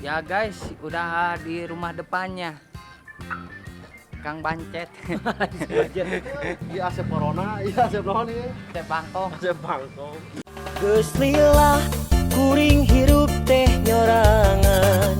Ya guys, udah di rumah depannya. Kang Bancet. Iya Asep Corona, iya Asep naon ieu? Asep Bangkong. Asep Bangkong. Geus lila kuring hirup teh nyorangan.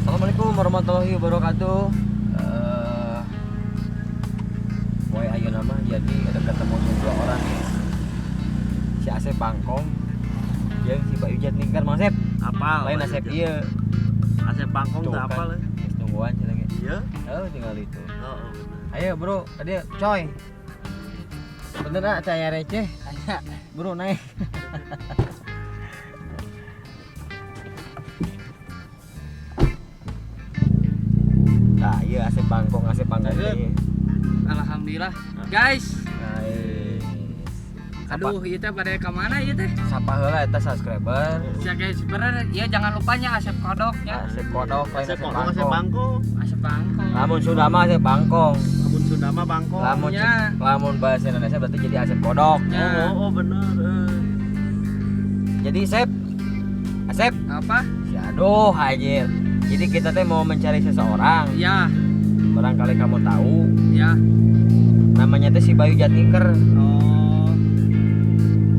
Assalamualaikum warahmatullahi wabarakatuh. Boy ayeuna mah jadi ada ketemu jeung dua orang ya. Si Asep Bangkong jeung si Bayu Jatnikar. Mang Asep. Apal. Lain Asep ieu. Asep Bangkong Tuh teh kan. Apal. Geus nungguan cenah ge. Iya. Oh, tinggal itu. Oh, bener. Ayo bro, tadi coy. Bener ah caya receh. Bro naik. Nah, iya Asep Bangkong, Asep Bangkong teh. Alhamdulillah. Guys, Nice. Aduh, ieu teh pada ke mana ieu teh? Sapa heula eta subscriber. Ya guys, sebenarnya ya jangan lupanya Asep Kodok ya. Asep Kodok, lain Asep Asep Kodok, Asep Bangkong. Bangkong. Asep Bangkong. Lamun Sunda mah Asep Bangkong. Lamun Sunda mah Bangkong. Lamun Ya. lamun bahasa Indonesia berarti jadi Asep Kodok. Ya. Oh, oh, bener. Jadi Sep, Asep, Apa? si aduh anjir. Jadi kita teh mau mencari seseorang. Ya, Barangkali kamu tahu, ya. Namanya teh si Bayu Jatniker. Oh,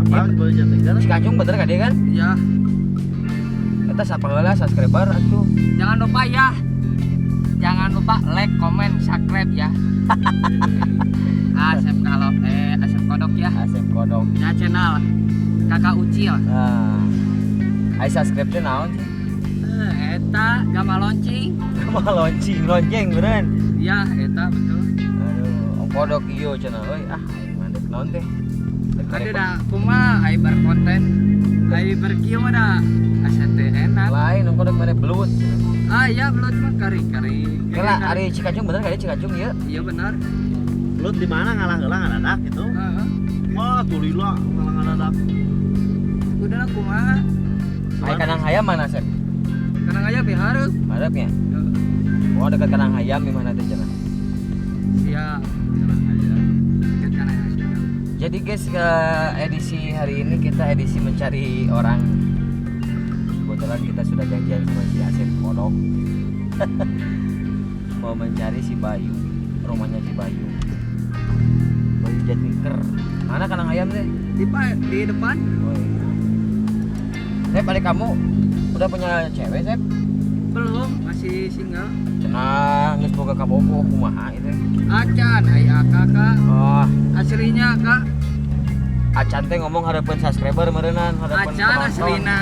Apa Bayu Jatnikar? Si Kacung bener gak dia kan? Ya. Eta sapa heula subscriber atuh. Jangan lupa ya. Jangan lupa like, comment, subscribe ya. Asep kalau Asep Kodok ya. Asep Kodok. Ya channel Kakak Ucil. Nah. Ai subscribe teh naon sih? Eta gama lonceng. Gama lonceng, lonceng beureun. Ya, eta betul. Aduh, Om Kodok ieu cenah euy. Ah, aing mah dek naon teh? Dek Ada repot. dah kumaha ai berkonten. Ai berkieu mah dah asa teh enak. Lain Om Kodok mere belut. Ah iya belut mah kari-kari. Kela ari Cikajung bener kali Cikajung ieu? Iya benar. Lu di mana ngalah heula ngadadak gitu? Heeh. Wah, tulila ngalah ngadadak. Udah lah kumaha. Ai kandang hayam mana, Sep? Kandang ayam ya hareup. Hareup nya? Oh, dekat kandang hayam di mana teh cenah? Siap. Kandang ayam. Dekat kandang ayam. Jadi guys, ke edisi hari ini kita edisi mencari orang. Kebetulan kita sudah janjian sama si Asep Kodok. Mau mencari si Bayu, rumahnya si Bayu. Bayu Jatniker. Mana kandang ayam teh? Di depan. Oh, iya. Sep, adik kamu udah punya cewek, Sep? Belum, masih single. Cenah, geus boga kabogoh kumaha itu? Acan, ai kakak. Oh, Aslinya kak. Acan teh ngomong hareupeun subscriber meureunnan, hareupeun Acan penonton. aslina.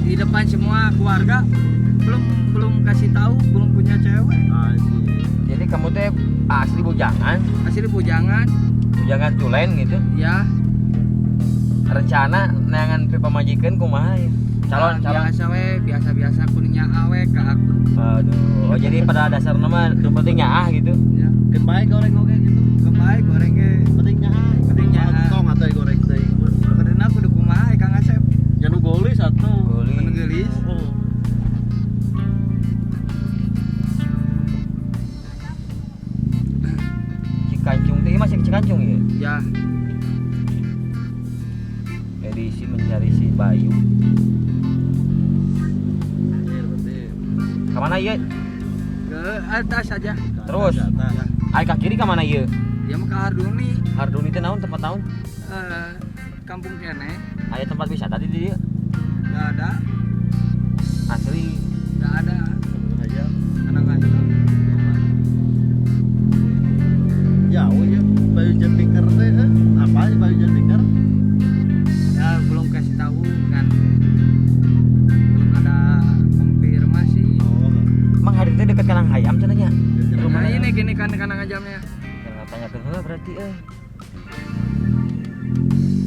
Di depan semua keluarga belum belum kasih tahu, belum punya cewek. Anjir. Jadi kamu teh asli bujangan, Asli bujangan. Bujangan tulen gitu. Ya. Rencana neangan pamajikan kumaha ya? Calon, Ah, calon. Biasa we, biasa-biasa kuningnya awe ke aku. Aduh, oh jadi pada dasarnya mah yang penting nyaah gitu. Ya. Keun bae goreng oge gitu. Kembali goreng ge. Penting nyaah. Penting nyaah. Tong atuh goreng teh. Kuduna kudu kumaha Kang Asep? Nya nu geulis atuh. Geulis. Nu geulis. Oh. Cikancung teh masih Cikancung ya? Ya. Edisi mencari si Bayu. Anjir, berarti. Kemana ieu? Ke atas aja. Terus? Ke atas. Ya. Ai ka kiri kemana ieu? Ya mah ke Harduni. Harduni teh naon tempat naon? Kampung kene. Aya tempat wisata di dieu? Enggak ada. Asli. Enggak ada. Kandang ayam. Kandang ayam. Jauh ya Bayu Jatnikar teh. Apa ya Bayu Jatnikar? Ya belum kasih tahu kan. Belum ada konfirmasi. Oh. Emang hari teh dekat kandang hayam cenah nya? Nah ini gini kan kandang ayamnya. Jangan tanyakeun heula berarti euy.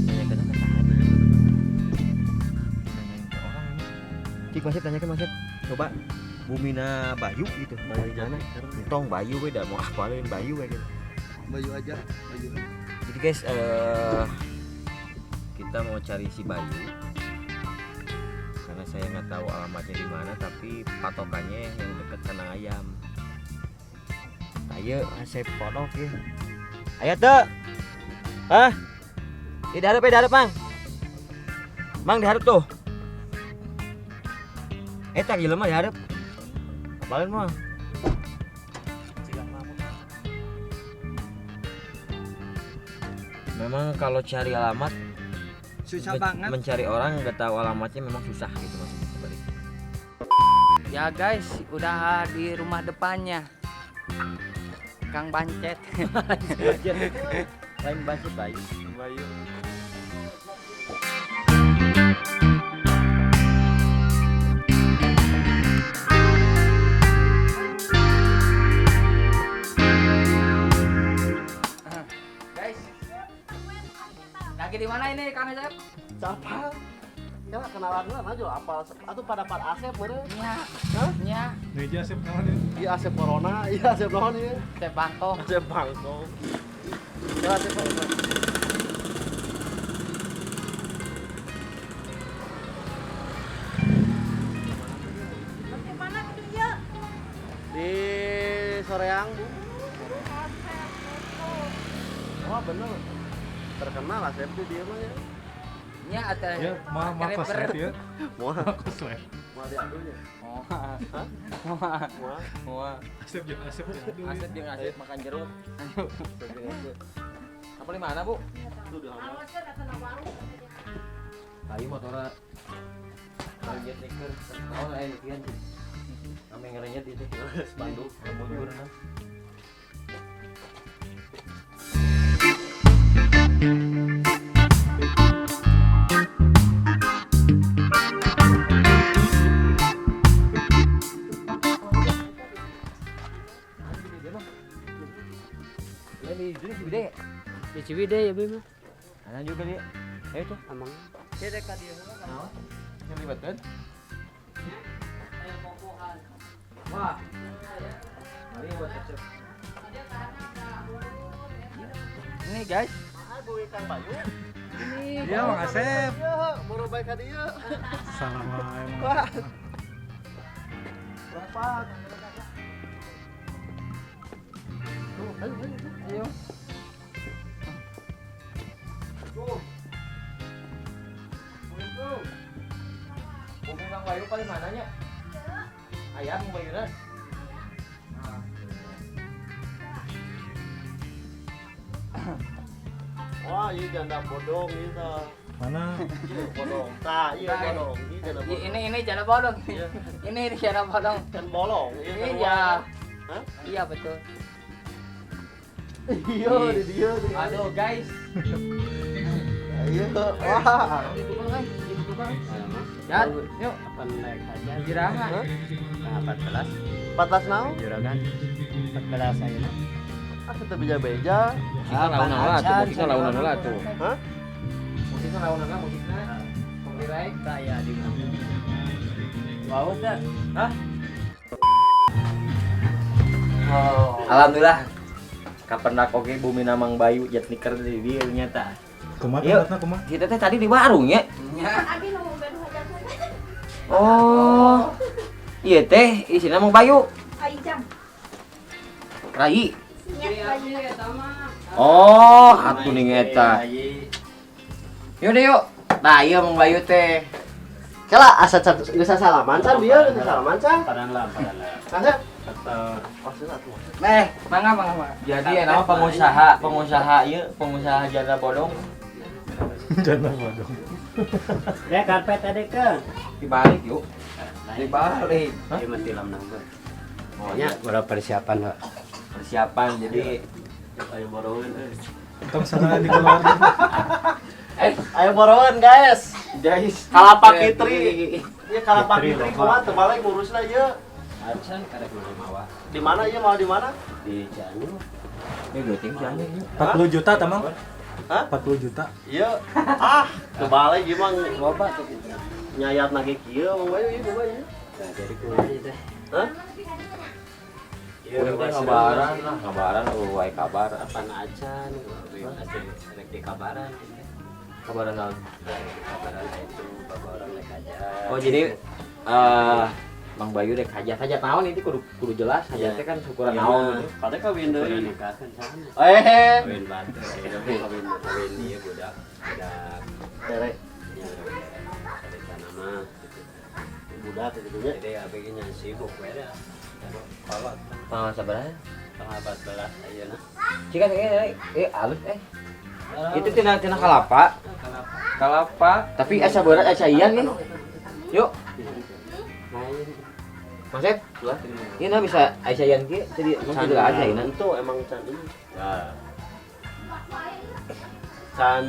Tanyakeun ka saha? Nanyain ke orang ini. Cik masih tanyakeun masih. Coba Bumina Bayu gitu. Bayu Jatnikar. Tong Bayu we da mau apalin Bayu we gitu. Bayu aja, Bayu. Jadi guys, kita mau cari si Bayu. Karena saya nggak tahu alamatnya di mana, tapi patokannya yang deket kandang ayam. Ayo, Asep Kodok ya. Ayo tuh. Hah? Di dalam, di dalam, Mang. Mang dihareup tuh. Eta jelema dihareup. Apalin mah. Memang kalau cari alamat Susah banget. Mencari orang nggak tahu alamatnya memang susah gitu maksudnya. Balik. Ya guys, udah di rumah depannya. Kang Bancet. Lain bancet Bayu. Bayu. Guys. Lagi di mana ini Kang Asep? Siapa? Ya kenalan lah aja apal atuh pada Pak Asep meureun. Nya. Hah? Nya. Meja Asep naon ya? Iya Asep Corona, iya Asep naon ieu? Asep Bangkok. Asep Bangkok. Ya Asep Bangkok. Mana gitu ya? Di Soreang, Bu. Wah, bener. Terkenal Asep di dia mah ya. Nya atau Ya, mah mah koslet ya. Moal, Koslet. moal diadunya. Oh. Hah? Moal. Moal. Moal. Asep jeung Asep diadu. Asep jeung Asep makan jeruk. Asep jeung Asep. Apa di mana, Bu? Tuh di halaman. Ayo motornya. Bagian niker. Naon aya nikian sih. Ame ngerenyet itu. Spanduk bujur nah. Di Ciwidey. Di Ciwidey ya, Bim. Ada juga dia. Ayo tuh. Amang. Dia dekat dia. Naon? Yang libatkeun? Wah. Mari buat Asep. Ini guys. Ah, Bu Kang Bayu. Ini. Iya, Mang Asep. Iya, baru baik ka dieu. Salah mah emang. Wah. Berapa? Tuh, ayo, ayo, ayo. Ayo. Tuh. Assalamualaikum. Bumi Bang Bayu paling mananya? Ayam Bang Bayuna. Wah, iya janda bodong itu. Mana? Iya bodong. Tah, iya bodong. Iya janda bodong. Ini janda bodong. Iya. Ini janda bodong. Kan bolong. Iya. Kan Iya. Hah? Iya betul. Iya, di dia. Aduh guys. Iya. Wah. Ya, yuk. Kapan naik aja? Jiraha. Nah, 14 14 naon? juragan. 14 ayeuna. Ah, teu beja-beja. Musiknya launan lah tuh, musiknya launan lah tuh. Hah? Musiknya launan lah, musiknya. Copyright. Saya di Wow, teh. Hah? Oh. Alhamdulillah. Kapan oge bumi Namang Bayu Jatniker di dieu nyata. Kumaha Yuk. tempatna kumaha? Kita teh tadi di warung ya. Nya. Abi nu gaduh hajatan. Oh. Iya teh, isina Mang Bayu. Ai jam. Rai. Nya bayu. Oh, atuh ning eta. Yuk deh yuk. Nah, iya Mang Bayu teh. Kela asa geus salaman can bieu geus salaman can. Paran lah, paran lah. Asep. Atau Oh, sila tuh. Eh, mangga mangga mangga. Jadi nama pengusaha, pengusaha ieu, pengusaha janda bodong Janda bodong. Ya karpet tadi ke. dibalik yuk. Dibalik. Hah? Ieu mah tilam nanggur. Oh, Nya iya. udah persiapan, Pak. Persiapan jadi Ayo borongan euy. Tong sana dikeluarin. Ayo borongan, guys. Guys, Kalapa Kitri. Iya Kalapa Kitri, Kitri loba. kumaha teu balik ngurusna ieu. Acan karek mawa Di mana ieu mau di mana? di Cianjur. Ini geuting Cianjur. 40 juta tamang. Hah? 40 juta. Iya. Ah, teu balik ieu mah Loba tuh gitu. nyayat nage kieu Mang Bayu ieu kumaha ieu? Nah, jadi kumaha ieu teh? Hah? Ieu Udah ngabaran lah, ngabaran eueuh kabar. Kapan acan, asli rek di kabaran gitu. Kabaran naon? Kabaran itu bapak orang rek aja. Oh, jadi Bang Bayu dek hajat hajat naon ini kudu kudu jelas hajatnya kan syukuran Iya. naon gitu. Kade kawin Ukuran deui. nikah kan sana. Eh, Kawin batu, kawin kawin ieu budak budak Tere. ya. Budak gitu nya. Jadi abg nya sibuk we da. Kolot. Tanggal sabaraha? Tanggal 14 ayeuna. Cika alus eh. Itu tina tina kalapa. Kalapa. Tapi asa berat asa ian nih. Yuk. Mas Ed, ini nah bisa asa ian kieu jadi emang kudu aja ieu. Itu emang can ini. Can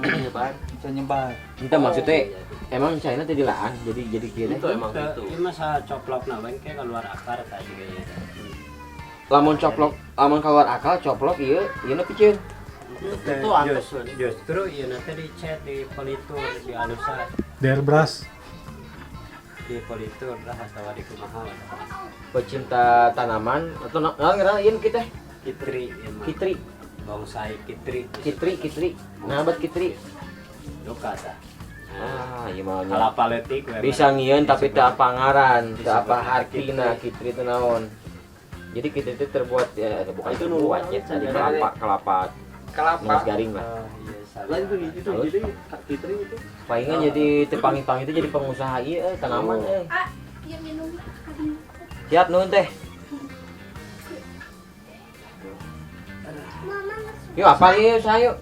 nyebar. Can nyebar. Kita maksudnya emang China teh dilaan jadi kieu Itu emang itu. Ieu mah sacoplokna we ke keluar akar tah juga ieu. Lamun coplok, lamun keluar akal coplok ieu, ieu na piceun. Itu antos. Justru ieu na teh dicet di politur di alusan. Di airbrush. Di politur lah atawa di kumaha. Pecinta tanaman atau naon ngaranna ieu kita? Kitri ieu mah. Kitri. Bonsai kitri. Kitri, kitri. Nah, bat kitri. Duka tah. Ah, ieu mah kalapa leutik we. Bisa ngieun tapi teu apa ngaran, teu apa hartina kitri teh naon. Jadi kitri itu terbuat ya bukan itu terbuatnya dari kelapa, kelapa Kelapa. garing lah. Oh, iya, Lain tuh gitu, jadi kitri itu. Palingan jadi tepangin-pangin itu jadi pengusaha iya tanaman eh. Ah, iya minum. Siap nuhun teh. Yuk apa ieu saya yuk.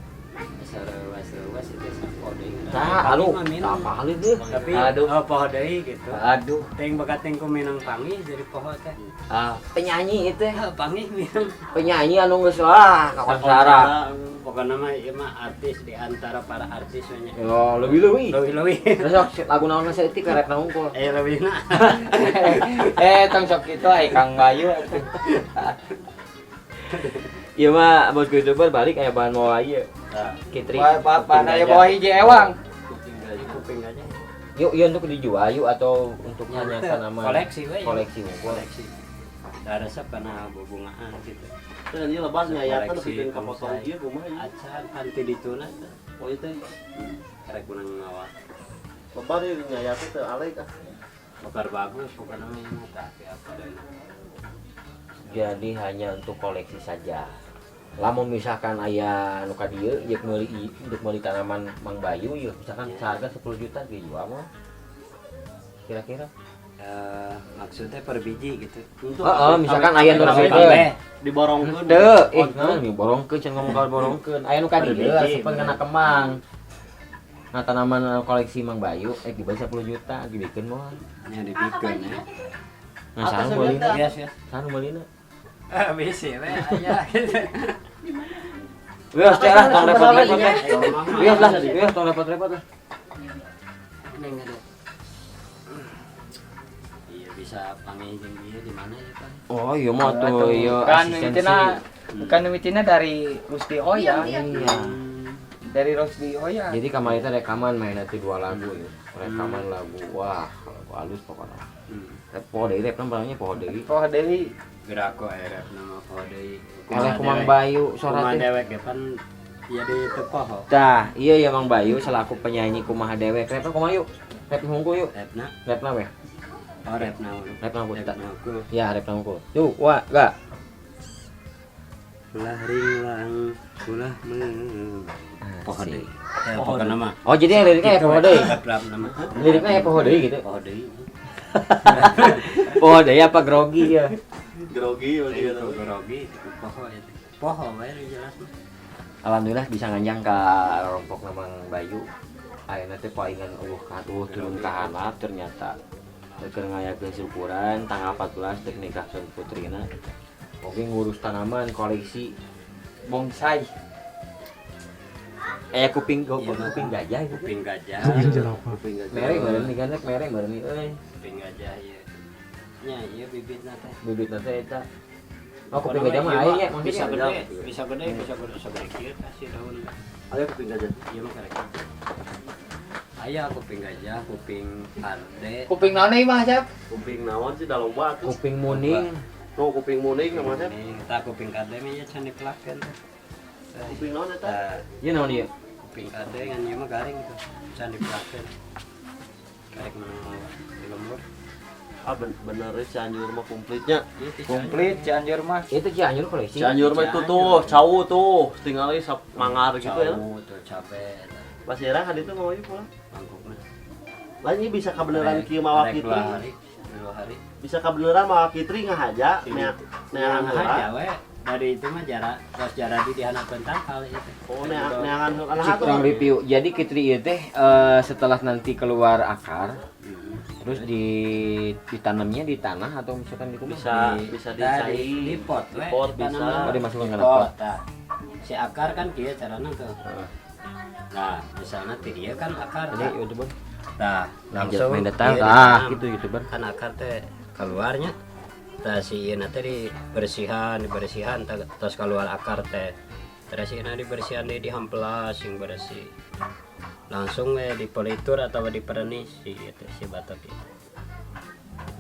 Seruas-ruas itu sapo deui. Tah, aduh, apa halus deh. Tapi aduh, oh, poho deui gitu. Aduh. Teuing bakat teuing ku minang panggih jadi poho teh. Ah, penyanyi itu. Panggih minang. Penyanyi anu geus lah kakonsara. Pokokna mah ieu mah artis di antara para artis we nya. Oh, leuwih-leuwih. Leuwih-leuwih. Terus sok lagu naon saeutik rek na hungkul. Eh leuwihna. Eh, tong sok kitu ai Kang Bayu atuh. Ieu mah bosku YouTuber balik aya bahan moal ieu. Kitri. Bahan aya bawa hiji ewang. Kuping aja. Yuk, yuk untuk dijual yuk atau untuk hanya tanaman koleksi we. Koleksi hungkul. Koleksi. Da resep kana bubungaan gitu. Teh ieu lebar nyayatan bikin kapotong ieu kumaha ieu? Acan anti dituna teh. Oh ieu teh karek menang ngawa. Lebar ieu nyayatan teh alek ah. Lebar bagus pokokna mah ieu tapi apa deui. Jadi hanya untuk koleksi saja. Lamun misalkan aya nu ka dieu yeuk meuli untuk meuli tanaman Mang Bayu yeuh misalkan seharga 10 juta dijual mah. Kira-kira maksudnya per biji gitu. Untuk heeh, misalkan aya nu resepkeun diborongkeun. Teu, ih naon diborongkeun cenah ngomong ka borongkeun. Aya nu ka dieu resepkeun kana kemang. Nah, tanaman koleksi Mang Bayu dibeli 10 juta dibikeun moal. Nya dibikeun ya. Nah, saha meulina? Bias ya. Saha meulina? Bisi we aya gitu. Wios teh lah tong repot-repot teh. Wios lah, wios tong repot-repot lah. Iya bisa panggil jeung ieu di mana ya, Pak? Oh, iya mah tuh iya kan asistensi. Bukan mitina dari Rusdi Oya. Iya. Dari Rusdi Oya. Jadi kamari teh rekaman main nanti 2 lagu ya. Rekaman lagu. Wah, lagu halus pokoknya. Rap poho deui, rap namanya poho deui. Poho deui. Gerako rap nama poho deui. Eleh ku Mang Bayu sora Kumaha teh. dewek ge pan jadi teu poho. Tah, iya ya Mang Bayu selaku penyanyi kumaha dewek. Rapna kumaha yuk? Rap hungkul yuk. Rapna? Rapna weh. Oh, rapna hungkul. Rapna hungkul. Rapna hungkul. Ya, rapna hungkul. Yuk, wah, enggak. Ulah ringlang, ulah me. Poho deui. Pokokna mah. Oh, jadi yang liriknya ya poho deui. Rap nama. Liriknya ya poho deui gitu. Poho deui. Poho deui apa grogi ya? Grogi ya. Grogi, poho ya. Poho wae jelas mah. Alhamdulillah bisa nganjang ka rompok Mang Bayu. Ayeuna teh palingan eueuh ka turun ka handap ternyata keur ngayakeun syukuran tanggal 14 teh nikahkeun putrina. Oke ngurus tanaman koleksi bonsai. Kuping kuping gajah gitu. Kuping gajah. Kuping jerapah. Kuping gajah. Merek meureun diganek merek meureun euy. Kuping gajah ieu. Nya ieu bibitna teh. Bibitna teh eta. Oh, kuping gajah mah aya nya bisa gede, bisa gede, bisa gede sagede kieu tah si daun. Aya kuping gajah. Ieu mah karek. Aya kuping gajah, kuping arde. Kuping naon ieu mah, Cep? Kuping naon sih da loba atuh. Kuping muning. No, kuping muning namanya. Tah kuping kade mah ieu can dipelakeun teh. Kuping naon eta? Ieu naon ieu? Kuping kade ngan ieu mah garing tuh. Can dipelakeun. Karek menang mawa di lembur. Ah bener Cianjur mah komplitnya. Komplit Cianjur mah. Itu Cianjur koleksi. Cianjur mah itu tuh, cau tuh, tinggal sap mangar gitu ya. Cau tuh cabe. Pas era kan itu mau ieu pulang. Mangkukna. Lain ieu bisa kabeneran kieu mawa Rek kitri. 2 hari, 2 hari. Bisa kabeneran mawa kitri ngahaja neangan heula. Ngahaja we. Dari itu mah jarak tos jaradi di handapeun tangkal itu. Oh, neangan heula Cik tuh. urang review. Jadi kitri ieu teh setelah nanti keluar akar terus di ditanamnya di tanah atau misalkan di kumaha? Bisa bisa Nah, dicai di pot we. Di pot ditanam bisa. mah. Oh, dimasukkan ke Di pot. tah. Si akar kan kieu carana tuh. Nah, misalnya ti dieu kan akar. Ini Tah. youtuber. Tah, langsung Main datang ieu ah ditanam. gitu youtuber. Kan akar teh keluarnya. Tah, si ieu teh dibersihan, dibersihan tah, tos keluar akar teh. Terus ieu dibersihan deui, dihampelas sing bersih. Langsung we dipolitur atau dipernis si ieu teh, si batok itu.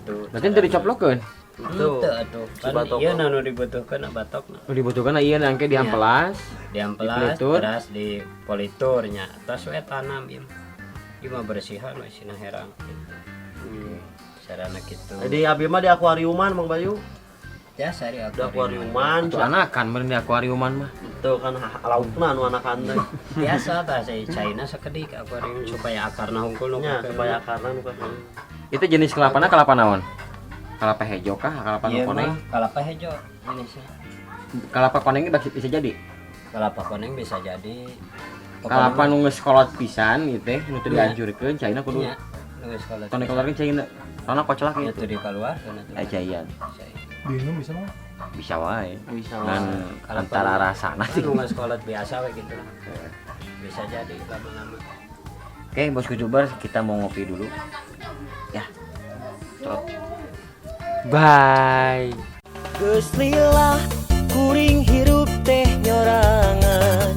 Tuh. Berarti teu dicoplokeun. Itu atuh. Si Kan batok. ieu nu dibutuhkeun batokna. Nu dibutuhkan ieu nangke dihampelas. Diampelas, Dipolitur. terus dipoliturnya, terus we tanam ieu. Ieu mah bersihan we sina herang gitu. Sarana kitu. Jadi abi mah di akuariuman, Mang Bayu. Biasa di Di akuariuman. Itu anakan meureun di akuariuman mah. Itu kan laukna anu anakan teh. Biasa tah si China sakedik akuarium supaya akarna hungkul nu Nya keukeuh. supaya akarna nu kakeuh. Itu jenis kelapana kelapa naon? Kelapa hejo kah? Kelapa nu Ieu koneng? mah kalapa hejo jenisnya. Kelapa koneng bisa bisa jadi. Kelapa koneng bisa jadi. Kelapa nu geus kolot pisan ieu teh nu teu Iya. dihancurkeun caina kudu Nya, nu geus kolot. tong dikeluarkeun caina. Soalna koclak Nya gitu. teu dikeluarkeun atuh. Eh caian. Cai. Diminum bisa mah. Bisa wae. Bisa Ngan Kalapa antara rasana sih. Nu geus kolot biasa we gitu lah. Bisa jadi lama-lama. Oke, bosku youtuber, kita mau ngopi dulu. Ya. Trot. Bye. Geus lila kuring hirup teh nyorangan.